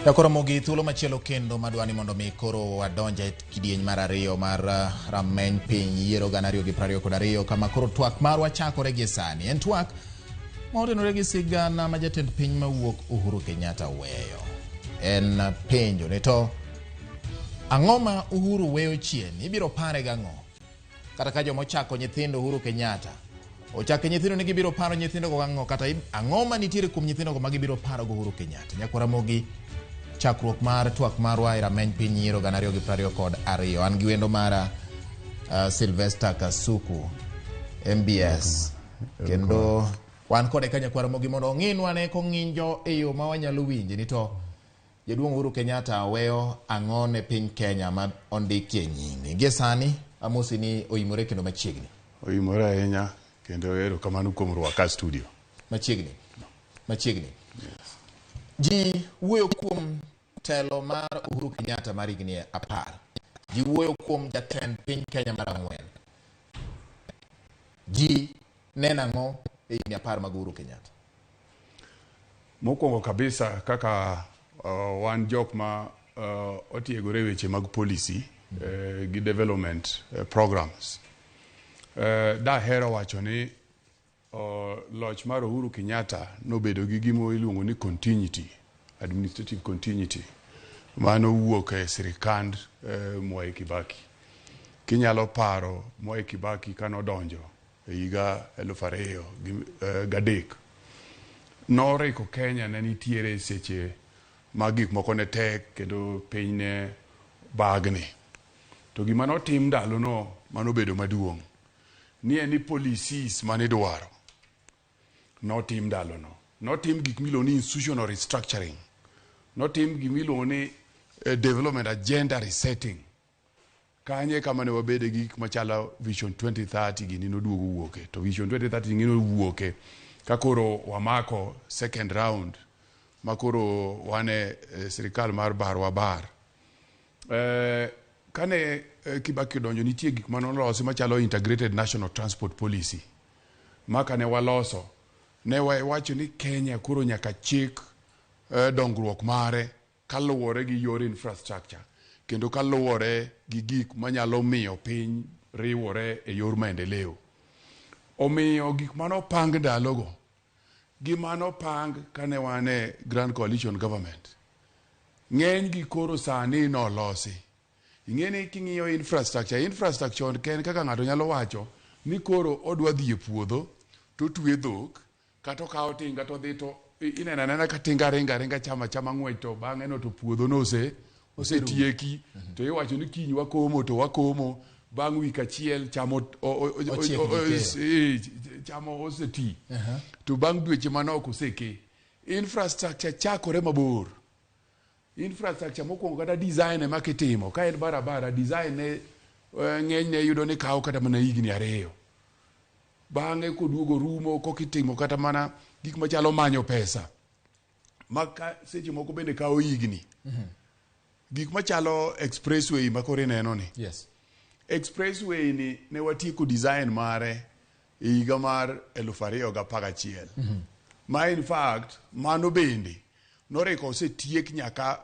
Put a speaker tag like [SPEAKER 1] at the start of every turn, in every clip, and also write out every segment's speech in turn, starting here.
[SPEAKER 1] Jakoromogi thuolo machielo kendo madwani mondo mi koro wadonje kidieny mar ariyo mar rameny piny yiero 2022 kama koro twak marwa chakore gie sani. En twak ma otenore gi sigana ma jatend piny mawuok Uhuru Kenyatta weyo. En penjo ni to ang'o ma Uhuru weyo chien? Ibiro pare gang'o? Kata ka joma ochako nyithindo Uhuru Kenyatta ochako nyithindo ni gibiro paro nyithindogo gang'o kata ang'o ma nitiere kuom nyithindogo ma gibiro paro go Uhuru Kenyatta. Nyakwar Ramogi, chakruok mar twak marwa e rameny piny yiero 2022. An gi wendo mara Sylvester Kasuku MBS. Kendo wan kode ka Nyakwar Ramogi mondo ong'inwa ne kong'injo e yo ma wanyalo winje ni to Jaduong' Uhuru Kenyatta weyo ang'o ne piny Kenya ma ondikie nyinge. Gie sani amosi ni oimore kendo machiegni.
[SPEAKER 2] Oimore ahinya kendo erokamano kuom rwaka studio.
[SPEAKER 1] Machiegni. Machiegni. Yes. Ji wuoyo kuom telo mar Uhuru Kenyatta mar higni 10. Ji wuoyo kuom jatend piny Kenya mar 4. Ji neno ang'o e higni 10 mag Uhuru Kenyatta?
[SPEAKER 2] Mokwongo kabisa kaka wan jok ma otiegore e weche mag policy gi development programs. Dahero wacho ni loch mar Uhuru Kenyatta nobedo gi gima iluongo ni continuity, administrative continuity, mano wuok e sirikand Mwai Kibaki. Kinyalo paro Mwai Kibaki kanodonjo e higa 2003, noriko Kenya ne nitiere seche ma gik moko ne tek kendo piny ne bagni. To gima notim ndalono manobedo maduong' ni en ni policies manidwaro notim ndalono. Notim gik miluongo ni institutional restructuring. Notim gimiluongo ni development agenda resetting. Kanye kama ne wabede gi gik machalo Vision 2030 gini noduogo wuoke. To Vision 2030 gini nowuoke ka koro wamako second round ma koro wan e sirikal mar barwa bar. Kane Kibaki odonjo nitie gik manolosi machalo Integrated National Transport Policy ma kane waloso ne wawacho ni Kenya koro nyaka chik dongruok mare kaluwore gi yor infrastructure kendo kaluwore gi gik manyalo miyo piny riwore e yor maendeleo. Omiyo gik manopang ndalogo gi manopang kane wan e Grand Coalition Government ng'eny gi koro sani nolosi. Ing'e ni king'iyo infrastructure, infrastructure ok en kaka ng'ato nyalo wacho ni koro odwa dhi e puodho to otwe dhok kata okawo tinga to odhi to ineno anena ka tinga ringa ringa chama chama ng'wech to bang'e no to puodho no osetieki to iwacho ni kiny wakomo to wakomo bang' wik achiel cham cham oseti to bang' dweche manok oseke. Infrastructure chakore mabor. Infrastructure mokwongo kata design ema kitimo ka en barabara design ne ng'enyne iyudo ni kawo kata mana higni 2. Bang'e koduogo rumo kokitimo kata mana gik machalo manyo pesa ma ka seche moko bende kawo higni. Gik machalo expressway ma koro ineno ni.
[SPEAKER 1] Yes.
[SPEAKER 2] Expressway ni ne watieko design mare e higa mar 2011. Ma in fact mano bende noriko osetiek nyaka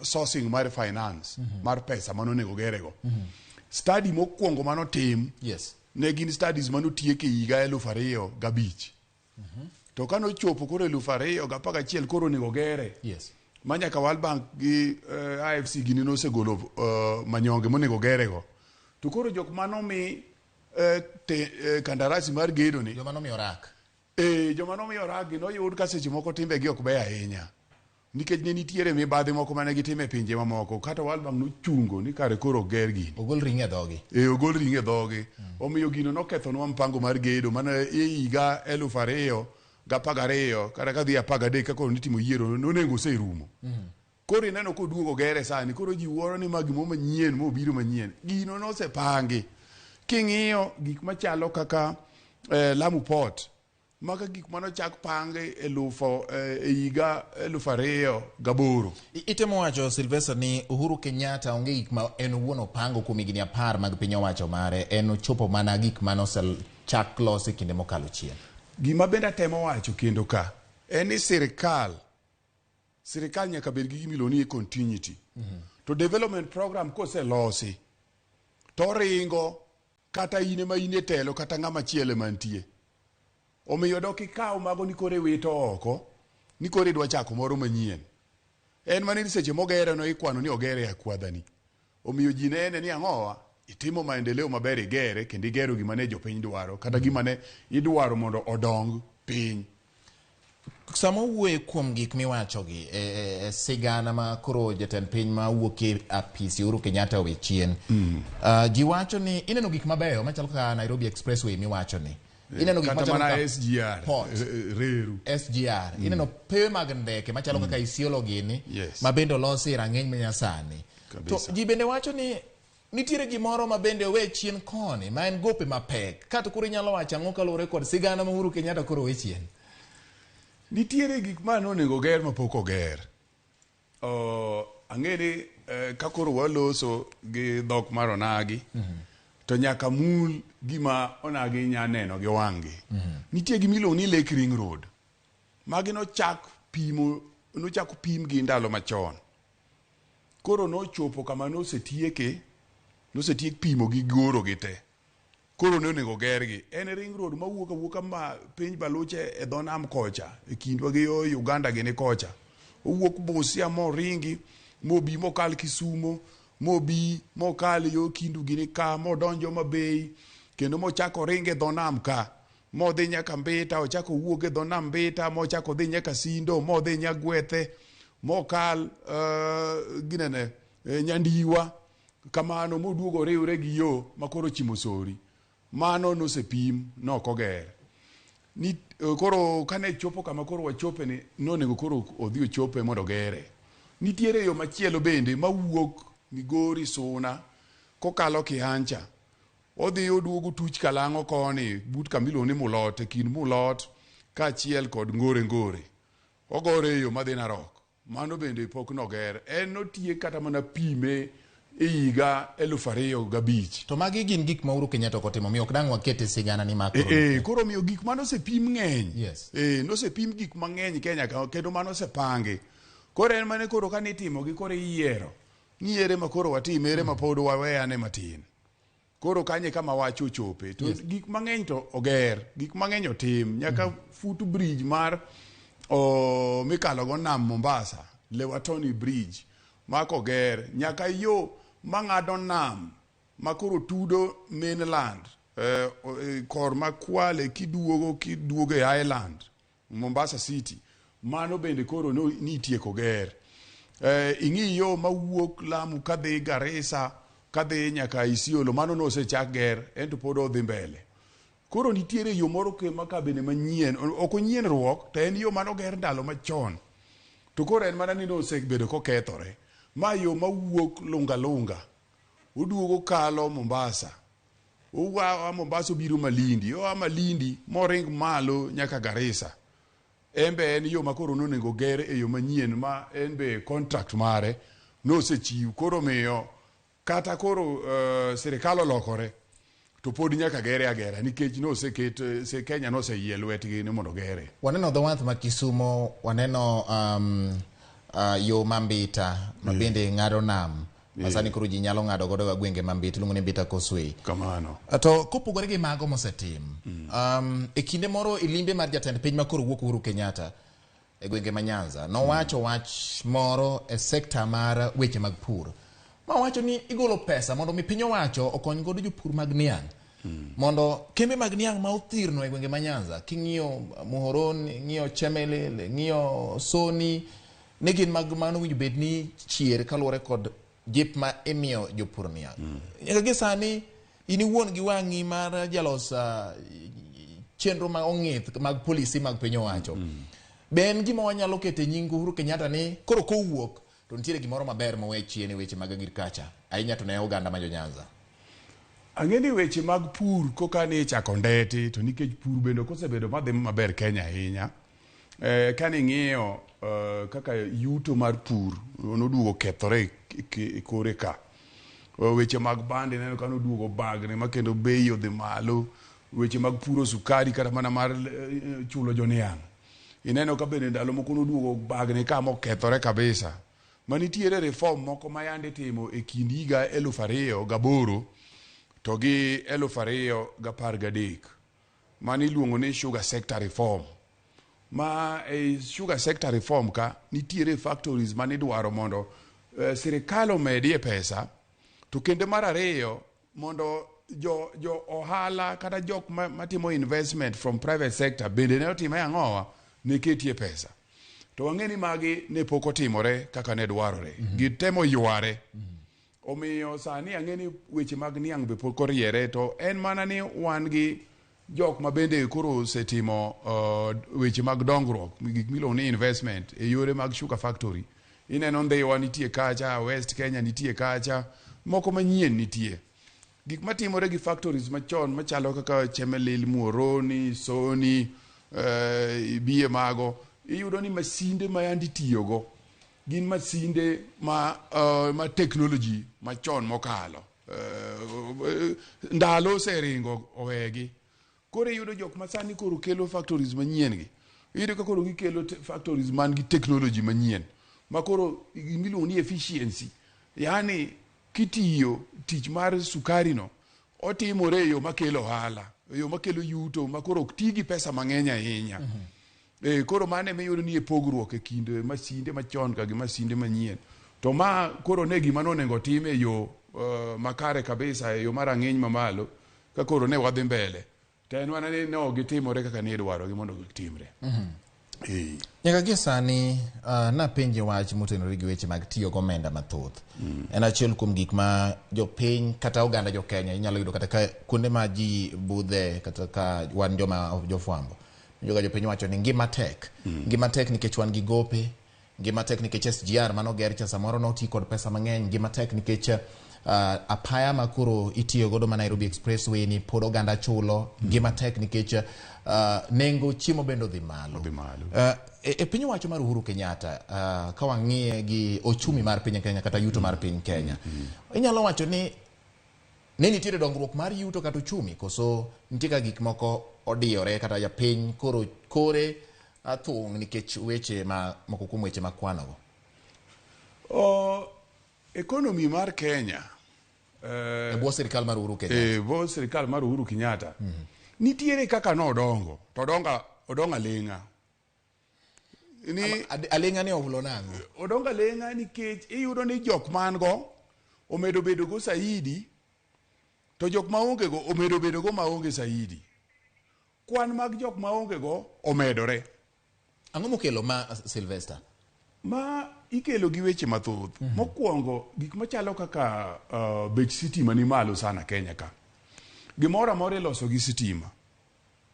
[SPEAKER 2] sourcing mar finance mar pesa manonego gerego. Study mokwongo manotim
[SPEAKER 1] Yes.
[SPEAKER 2] ne gin studies manotiek e higa 2005. To kanochopo koro 2011 koro onego gere.
[SPEAKER 1] Yes.
[SPEAKER 2] Ma nyaka World Bank gi IFC gini nosegolo manyonge monego gerego. To koro jok manomi kandarasi mar gedo ni
[SPEAKER 1] Joma nomiyo rak.
[SPEAKER 2] Joma nomiyo rak gi noyud ka seche moko timbegi ok beyo ahinya. Nikech ne nitiere mibadhi moko mane gitimo e pinje mamoko. Kata World Bank nochungo ni kare koro ok ger gini.
[SPEAKER 1] Ogol ring'o e dhogi.
[SPEAKER 2] Ogol ring'o e dhogi. Omiyo gino nokethonwa mpango mar gedo mana e higa 2012 kata kadhi 13 ka koro nitimo yiero nonego oserumo. Koro ineno koduogo gere sani koro ji wuoro ni ma gimoro manyien mobiro manyien. Gino nosepangi. King'iyo gik machalo kaka Lamu Port maka gik manochak pangi e higa 2008.
[SPEAKER 1] Itemo wacho Sylvester ni Uhuru Kenyatta onge gik ma en owuon opango kuom higni 10 mag piny owacho mare, en ochopo mana gik manosechak losi kinde mokalo chien.
[SPEAKER 2] Gima bende atemo wacho kendo ka en ni sirikal Sirikal nyaka bed gi gima iluongo ni continuity. To development program koselosi to oringo kata in ema in e telo kata ng'ama chielo ema nitie. Omiyo dok ikaw mago ni koro iwito oko ni koro idwa chako moro manyien. En mana ni seche mogere no ikwano ni ogere e akwadhani. Omiyo ji nene ni ang'owa itimo maendeleo maber igere kendo igero gima ne jopiny dwaro kata gima ne idwaro mondo odong piny.
[SPEAKER 1] Sama owuoye kuom gik miwachogi e, e, e sigana ma koro jatend piny ma wuok e apisi Uhuru Kenyatta owe chien ji wacho ni ineno gik mabeyo machalo kaka Nairobi Expressway miwacho ni ineno gik
[SPEAKER 2] Kata
[SPEAKER 1] machalo
[SPEAKER 2] mana
[SPEAKER 1] kaka
[SPEAKER 2] SGR
[SPEAKER 1] port.
[SPEAKER 2] reru.
[SPEAKER 1] SGR ineno pewe mag ndeke machalo kaka Isiolo gini
[SPEAKER 2] Yes.
[SPEAKER 1] ma bende olosi e rang'iny manyasani to
[SPEAKER 2] Kabisa.
[SPEAKER 1] ji bende wacho ni nitiere gimoro ma bende owe chien koni ma en gope mapek kato koro inyalo wacho ang'o kaluwore kod sigana ma Uhuru Kenyatta koro owe chien.
[SPEAKER 2] Nitiere gik ma nonego oger mapok oger. Ang'e ni ka koro waloso gi dhok mar onagi to nyaka mul gima onagi nya neno gi wang'gi. Nitie gima iluongo ni Lake Ring Road. Magi nochak pimo nochak pim gi ndalo machon. Koro nochopo kama nosetieke nosetiek pimo gi goro gi te. Koro ne onego gergi. En ring road mawuok awuoka ma piny Baluche e dho nam kocha e kindwa gi yo Uganda gini kocha. Owuok Busia moringi mobi mokal Kisumo mobi mokal yo Kindu gini ka modonjo Mabei kendo mochako oringo e dho nam ka modhi nyaka Mbita ochako owuok e dho nam Mbita mochako odhi nyaka Sindo modhi Nyagwethe mokal ginene Nyandiwa kamano moduogo oriwre gi yo makoro ochimo Sori. Mano nosepim nok oger. Ni, koro kane chopo kama koro wachope ni nonego koro odhi ochope mondo ogere. Nitiere yo machielo bende mawuok Migori Suna kokalo Kiancha odhi oduogo tuch Kalang'o koni but kama iluongo ni Mulot e kind Mulot kaachiel kod Ngore Ngore. Ogore e yo madhi Narok. Mano bende pok noger. En notiek kata mana pime e higa 2005.
[SPEAKER 1] To magi gin gik ma Uhuru Kenyatta ok otimo, omiyo ok dang' waket e sigana ni ma koro.
[SPEAKER 2] Koro omiyo gik mane osepim ng'eny.
[SPEAKER 1] Yes.
[SPEAKER 2] Nosepim gik mang'eny Kenya ka kendo mano osepangi. Koro en mane koro kane itimogi koro iyiero ni ere ma koro watim, ere ma pod waweyane matin. Koro kanye kama wach ochope. To gik mang'eny to oger, gik mang'eny otim. Nyaka foot bridge mar mikalo go nam Mombasa, Lewatoni Bridge, mako oger. Nyaka yo mang'ado nam makoro tudo mainland kor ma Kwale kiduogo kiduogo e island Mombasa City, mano bende koro nitieko ger. Ing'i yo mawuok Lamu kadhi Garissa kadhi nyaka Isiolo, mano nosechak ger ento pod odhi mbele. Koro nitiere yo moro ma ka bende manyien, ok onyien ruok, to en yo manoger ndalo machon. To koro en mana ni nosebedo kokethore. Ma yo mawuok Lunga Lunga, oduogo kalo Mombasa. Oa Mombasa obiro Malindi, oa Malindi moring malo nyaka Garissa. En be en yo ma koro nonego ger e yo manyien ma en be contract mare nosechiw. Koro miyo kata koro sirikal olokore to pod nyaka gere agera nikech noseket se Kenya noseyie lwetgi ni mondo gere.
[SPEAKER 1] Waneno dho wath ma Kisumo, waneno yo ma Mbita ma bende ng'ado nam ma sani koro ji nyalo ng'ado godo gwenge ma Mbita iluongo ni Mbita Causeway.
[SPEAKER 2] Kamano.
[SPEAKER 1] To kopogore gi mago mosetim, e kinde moro e limbe mar jatend piny ma koro wuok Uhuru Kenyatta e gwenge ma Nyanza, nowacho wach moro e sekta mar weche mag pur. Ma wacho ni igolo pesa mondo mi piny owacho okony godo jopur mag niang'. Mondo kembe mag niang' ma othirno e gwenge ma Nyanza, king'iyo Muhoroni, ing'iyo Chemelil, ing'iyo Soni, ne gin mag mano winjo bed ni chier kaluwore kod jip ma imiyo jopur niang'. Nyaka gi sani in iwuon gi wang'i mar jalos chenro ma ong'ith mag polisi mag piny owacho. Be en gima wanyalo keto e nying Uhuru Kenyatta ni koro kowuok to nitiere gimoro maber mowe chien e weche mag agriculture ahinya to ne oganda ma jo Nyanza.
[SPEAKER 2] Ang'e ni weche mag pur koka ni ichako ndeti to nikech pur bende ok osebedo madhi maber Kenya ahinya. Kane ing'iyo kaka yuto mar pur noduogo kethore e kore ka. Weche mag bando ineno ka noduogo bagni ma kendo bei odhi malo. Weche mag puro sukari kata mana mar chulo joniang'. Ineno ka bende ndalo moko noduogo bagni ka mokethore kabisa. Manitiere reform moko ma yande itimo e kind higa 2008 to gi 2013. Mano iluongo ni sugar sector reform. Ma e sugar sector reform ka nitiere factories manidwaro mondo sirikal omedie pesa to kendo mar ariyo mondo jo ohala kata jok matimo investment from private sector bende ne otime ang'owa ne ketie pesa. To wang'e ni magi ne pok otimore kaka ne dwarore. Gitemo yware. Omiyo sani ang'e ni weche mag niang' be pok oriere to en mana ni wan gi jok ma bende koro osetimo weche mag dongruok, gik miluongo ni investment e yore mag sugar factory. Ineno Ndhiwa nitie kacha, West Kenya nitie kacha, moko manyien nitie. Gik matimore gi factories machon machalo kaka Chemelil, Muhoroni, Sony, biye mago, iyudo ni masinde ma yande itiyogo gin masinde ma technology machon mokalo. Ndalo oseringo owegi. Koro iyudo jok ma sani koro kelo factories manyien gi. Iyudo ka koro gikelo factories man gi technology manyien. Ma koro gimiluongo ni efficiency. Yaani kitiyo tich mar sukari no, otimore e yo makelo ohala, e yo makelo yuto, ma koro ok ti gi pesa mang'eny ahinya. Koro mano ema iyudo ni e pogruok e kind masinde machon ka gi masinde manyien. To ma koro ne gima nonego tim e yo makare kabisa, e yo marang'iny mamalo, ka koro ne wadhi mbele. To en mana ni ne ok gitimore kaka ne idwarogi mondo gitimre.
[SPEAKER 1] Nyaka gie sani napenje wach motenore gi weche mag tiyo gomenda mathoth. En achiel kuom gik ma jopiny kata oganda jo Kenya inyalo yudo kata ka kuonde ma ji budhe kata ka wan joma jofwambo. Joga jopiny wacho ni ngima tek. Ngima tek nikech wan gi gope, ngima tek nikech SGR manoger cha samoro noti kod pesa mang'eny, ngima tek nikech apaya ma koro itiyo godo ma Nairobi Expressway ni pod oganda chulo, ngima tek nikech nengo chiemo bende odhi malo.
[SPEAKER 2] Odhi malo.
[SPEAKER 1] E piny owacho mar Uhuru Kenyatta, ka wang'iye gi ochumi mar piny Kenya kata yuto mar piny Kenya, inyalo wacho ni ne nitiere dongruok mar yuto kata ochumi koso nitie ka gik moko odiyore kata japiny koro kore athung' nikech weche ma moko kuom weche makwanogo?
[SPEAKER 2] Economy mar Kenya
[SPEAKER 1] e bwo sirikal mar Uhuru Kenyatta.
[SPEAKER 2] E bwo sirikal mar Uhuru Kenyatta nitiere kaka nodongo to odongo aling'a.
[SPEAKER 1] Ni aling'a ni ohulo nang'o?
[SPEAKER 2] Odongo aling'a nikech iyudo ni jok man go omedo bedo go saidi to jok maonge go omedo bedo go maonge saidi. Kwan mag jok maonge go omedore.
[SPEAKER 1] Ang'o mokelo ma, Sylvester?
[SPEAKER 2] Ma ikelo gi weche mathoth. Mokwongo, gik machalo kaka bech sitima ni malo sana Kenya ka. Gimoro amora iloso gi sitima.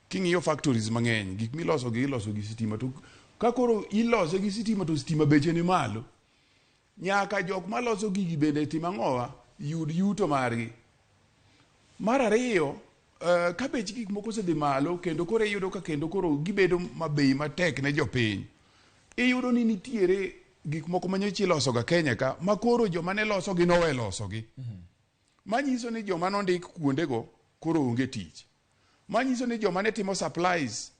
[SPEAKER 2] King'iyo factories mang'eny, gik miloso gi iloso gi sitima. To ka koro ilose gi sitima to sitima beche ni malo. Nyaka jok maloso gigi bende tim ang'owa, yud yuto margi. Mar ariyo, ka bech gik moko osedhi malo kendo koro iyudo ka kendo koro gibedo mabei matek ne jopiny. Iyudo ni nitiere gik moko manyocha iloso ga Kenya ka, ma koro joma ne loso gi nowe loso gi. Manyiso ni joma nondik kuondego koro onge tich. Manyiso ni joma ne timo supplies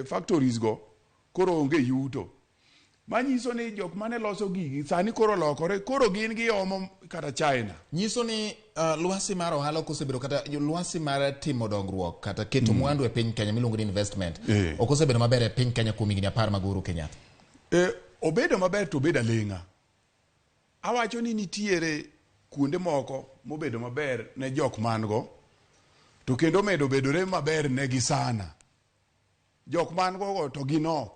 [SPEAKER 2] factories go koro onge yuto. Manyiso ni jok mane loso gigi sani koro lokore, koro gin giomo kata China.
[SPEAKER 1] Nyiso ni lwasi mar ohala ok osebedo kata lwasi mar timo dongruok kata keto mwandu e piny Kenya miluongo ni investment ok osebedo maber e piny Kenya kuom higni 10 mag Uhuru Kenyatta.
[SPEAKER 2] Obedo maber to obedo aling'a. Awacho ni nitiere kuonde moko mobedo maber ne jok man go to kendo omedo bedore maber ne gi sana. Jok man go go to ginok.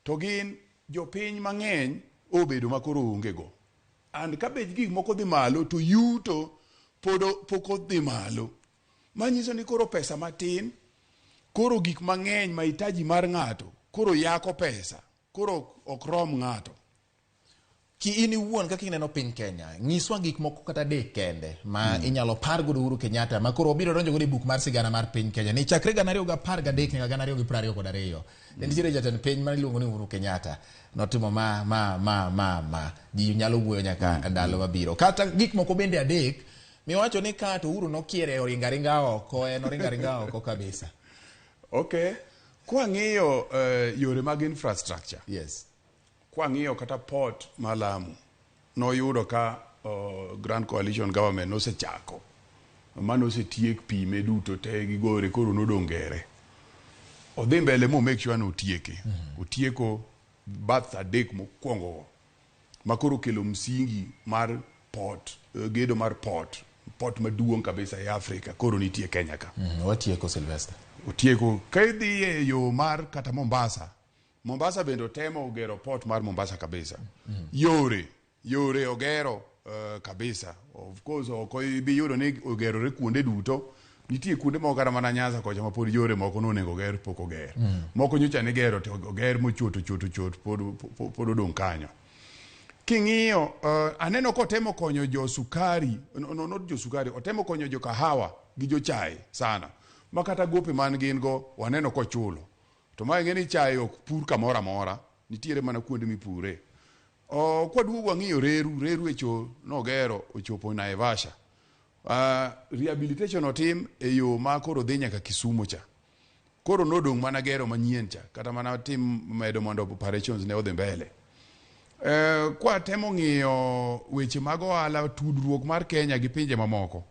[SPEAKER 2] To gin jopiny mang'eny obedo makoro onge go. And ka bech gik moko dhi malo to yuto pok odhi malo. Manyiso ni koro pesa matin, koro gik mang'eny mahitaji mar ng'ato koro yako pesa, koro ok rom ng'ato.
[SPEAKER 1] Ki in iwuon kaka ineno piny Kenya, nyiswa gik moko kata adek kende ma inyalo par godo Uhuru Kenyatta ma koro obiro donjo godo e buk mar sigana mar piny Kenya. Ni chakre 2013 nyaka 2022. Ne nitiere jatend piny ma iluongo ni Uhuru Kenyatta. Notimo ma. Ji nyalo wuoyo nyaka ndalo mabiro. Kata gik moko bende adek miwacho ni ka to Uhuru nokiere oringa ringa oko, en oringa ringa oko kabisa.
[SPEAKER 2] Okay. Kwang'iyo yore mag infrastructure, kwang'iyo kata port ma Lamu, noyudo ka Grand Coalition Government nosechako mano, osetiek pime duto te gi gore, koro nodong' gere. Odhi mbele mo make sure ni otieke. Otieko bath adek mokwongo go ma koro kelo msingi mar port, gedo mar port, port maduong' kabisa e Afrika koro nitie Kenya ka.
[SPEAKER 1] Watieko, Sylvester.
[SPEAKER 2] Otieko. Ka idhi e yo mar kata Mombasa, Mombasa bende otemo gero port mar Mombasa kabisa. Yore ogero kabisa. Of course ok ibi yudo ni ogerore kuonde duto. Nitie kuonde moko kata mana Nyanza kocha ma pod yore moko nonego oger pok oger. Moko nyocha nigero to oger mochot ochot ochot, pod odong' kanyo. King'iyo, aneno kotemo konyo jo sukari, no, not jo sukari, otemo konyo jo kahawa gi jo chai sana, ma kata gope man gin go waneno kochulo. To ma ing'e ni chai ok pur kamoro amora, nitiere mana kuonde mipure. O, kwaduogo wang'iyo reru, reru echo nogero ochopo Naivasha. Rehabilitation otim e yo ma koro dhi nyaka Kisumu cha. Koro nodong' mana gero manyien cha, kata mana tim medo mondo operations ne odhi mbele. Kwatemo ng'iyo weche mag ohala, tudruok mar Kenya gi pinje mamoko,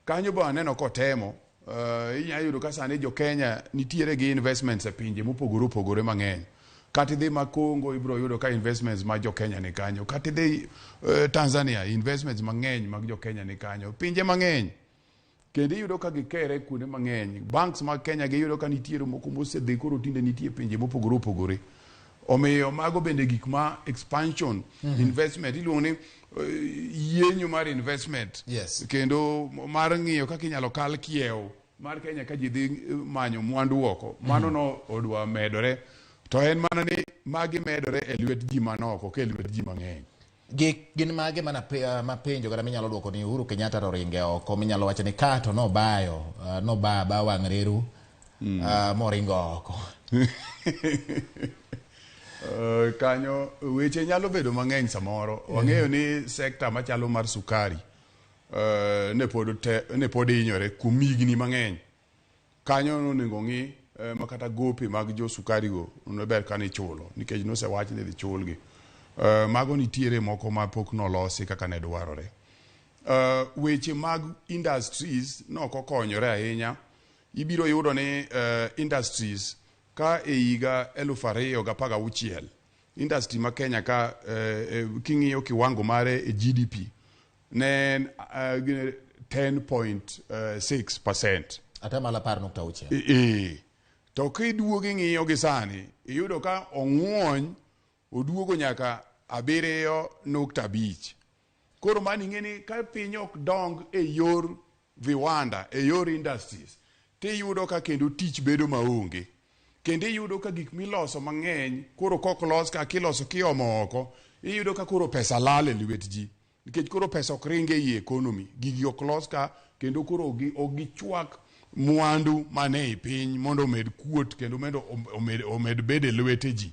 [SPEAKER 2] kanyo be aneno kotemo. Inya yudo ka sani jo Kenya nitiere gi investments e pinje mopogore opogore mang'eny. Kata idhi ma Congo, ibiro yudo ka investments ma jo Kenya ni kanyo. Kata idhi Tanzania, investments mang'eny mag jo Kenya ni kanyo. Pinje mang'eny. Kendo iyudo ka gikere kuonde mang'eny. Banks mag Kenya giyudo ka nitiere moko mosedhi, koro tinde nitie pinje mopogore opogore. Omiyo mago bende gik ma expansion investment iluongo ni yienyo mar investment. Kendo mar ng'iyo kaka inyalo kal kiewo mar Kenya ka ji dhi manyo mwandu oko. Mano no odwa medore. To en mana ni magi medore e lwet ji manok, ok e lwet ji mang'eny.
[SPEAKER 1] Gik gin mage mana mapenjo kata minyalo duoko ni Uhuru Kenyatta to ringe oko, minyalo wacho ni ka to nobayo, nobaya ba wang' reru moringo oko?
[SPEAKER 2] Kanyo weche nyalo bedo mang'eny samoro. Wang'eyo ni sekta machalo mar sukari ne pod hinyore kuom higni mang'eny. Kanyo nonego ng'i ma kata gope mag jo sukari go ne ber ka nichulo nikech nosewach ni idhi chulgi. Mago nitiere moko ma pok nolosi kaka ne dwarore. Weche mag industries nok okonyore ahinya. Ibiro yudo ni industries ka e higa 2016, industry ma Kenya ka, king'iyo kiwango mare e GDP ne en 10.6%.
[SPEAKER 1] 10.6%.
[SPEAKER 2] E, to kiduogo ing'iyo gi sani, iyudo ka ong'uony oduogo nyaka 7.5. Koro mano ing'e ni ka piny ok dong e yor viwanda, e yor industries, tiyudo ka kendo tich bedo maonge, kendo iyudo ka gik miloso mang'eny koro kok los ka kiloso kiomo oko, iyudo ka koro pesa lal e lwet ji nikech koro pesa ok ring ei economy. Gigi ok los ka kendo koro ok gichwak mwandu mane i piny mondo omed kuot kendo mondo omed bedo e lwete ji.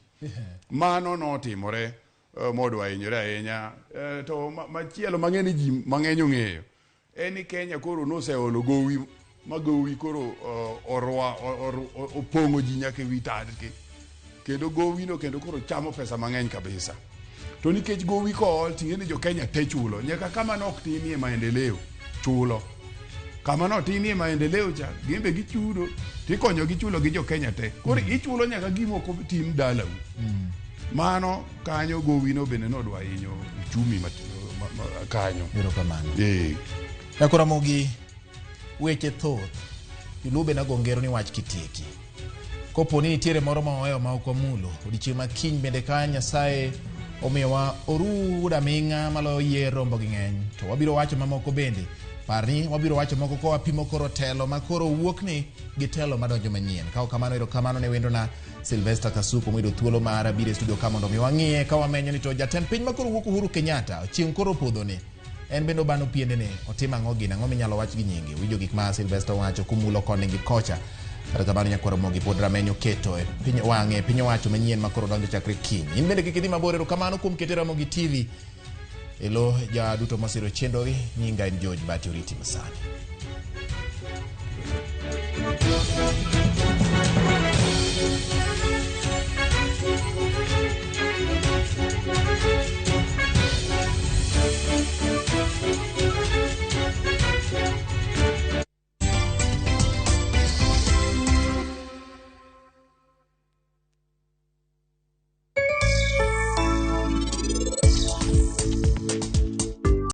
[SPEAKER 2] Mano notimore modwa hinyore ahinya. To machielo mang'e ni ji mang'eny ong'eyo en ni Kenya koro noseolo gowi ma gowi koro orwa opong'o ji nyaka ewi tadgi, kendo gowino kendo koro chamo pesa mang'eny kabisa. To nikech gowi kool, ting'e ni jo Kenya te chulo nyaka kama nok timie maendeleo, chulo kama notimie maendeleo cha, gin be gichudo tikonyo gi chulo gi jo Kenya te. Koro ichulo nyaka gima ok otim dalau. Mano kanyo gowino bende nodwa hinyo uchumi kanyo.
[SPEAKER 1] Erokamano.
[SPEAKER 2] Eh.
[SPEAKER 1] Nyakoramogi, weche thoth. Joluo be nago ngero ni wach kitieki. Kopo ni nitiere moro ma waweyo ma ok wamulo, odiechieng' ma kiny bende ka Nyasaye omiyowa oru aming'a maloyo yier rombo gi ng'eny, to wabiro wacho mamoko bende. Par ni wabiro wacho moko ka wapimo koro telo ma koro wuok ni gi telo madonjo manyien. Ka ok kamano, erokamano ne wendona Sylvester Kasuku moyudo thuolo mar biro e studio ka mondo mi wang'iye ka wamenyo ni to jatend piny ma koro wuok Uhuru Kenyatta chieng' koro podho ni en bende obano piendene otimo ang'o, gin ang'o minyalo wach gi nyinge. Winjo gik ma Sylvester wacho kumulo koni gi kocha. Kata kamano, nyakwar Ramogi pod rameny oketo e piny wang'e piny owacho manyien ma koro donjo chakre kiny. In bende kik idhi mabor. Erokamano kuom kete Ramogi TV elo ja duto mosiro chenrogi. Nyinga en George Bati Oriti Masani.